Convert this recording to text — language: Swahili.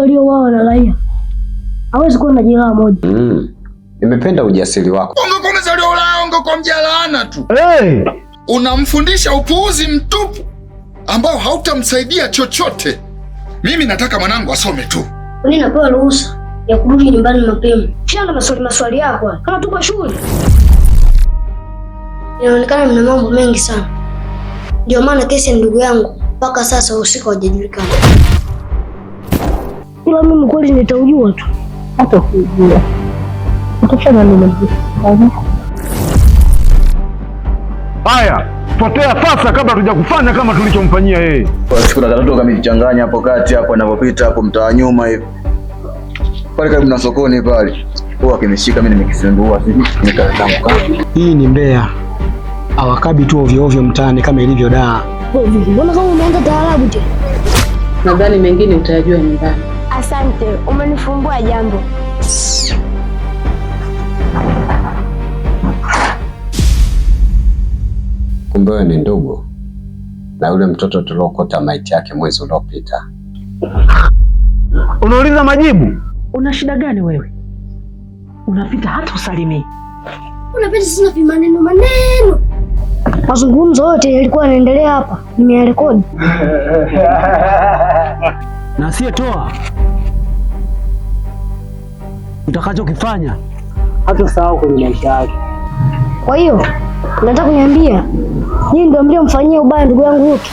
Mtu aliyouawa na raia hawezi kuwa na jeraha moja. Nimependa ujasiri wako. Ungekuwa umezaliwa Ulaya ungekuwa mjalaana tu. Hey! Unamfundisha upuuzi mtupu ambao hautamsaidia chochote. Mimi nataka mwanangu asome tu. Kwani napewa ruhusa ya kurudi nyumbani mapema? Shana maswali maswali yako haya, kama tuko shule. Inaonekana mna mambo mengi sana, ndio maana kesi ya ndugu yangu mpaka sasa wahusika hawajajulikana. Ila mimi kweli nitaujua tu. Hata kujua utafanya nini? Haya, potea sasa kabla hatujakufanya kama tulichomfanyia yeye. Kuna katoto kamejichanganya hapo kati hapo anapopita hapo mtaa nyuma hivi. Pale karibu na sokoni pale. Huwa akimeshika mimi nimekisindua nikatamka. Hii ni Mbeya, hawakabi tu ovyo ovyo mtaani kama ilivyo daa. Mbona kama umeanza taarabu tena? Nadhani mengine utayajua nyumbani. Asante, umenifumbua jambo. Kumbe wewe ni ndugu na yule mtoto tuliokota maiti yake mwezi uliopita. Unauliza majibu? Una shida gani wewe? Unapita hata usalimii. Unapenda sana vimaneno maneno. Mazungumzo yote yalikuwa yanaendelea hapa, nimeyarekodi. Na asiyetoa utakachokifanya hatasahau kwenye maisha yake. Kwa hiyo nataka kuniambia nyinyi ndio mliomfanyia ubaya ndugu yangu Yuki?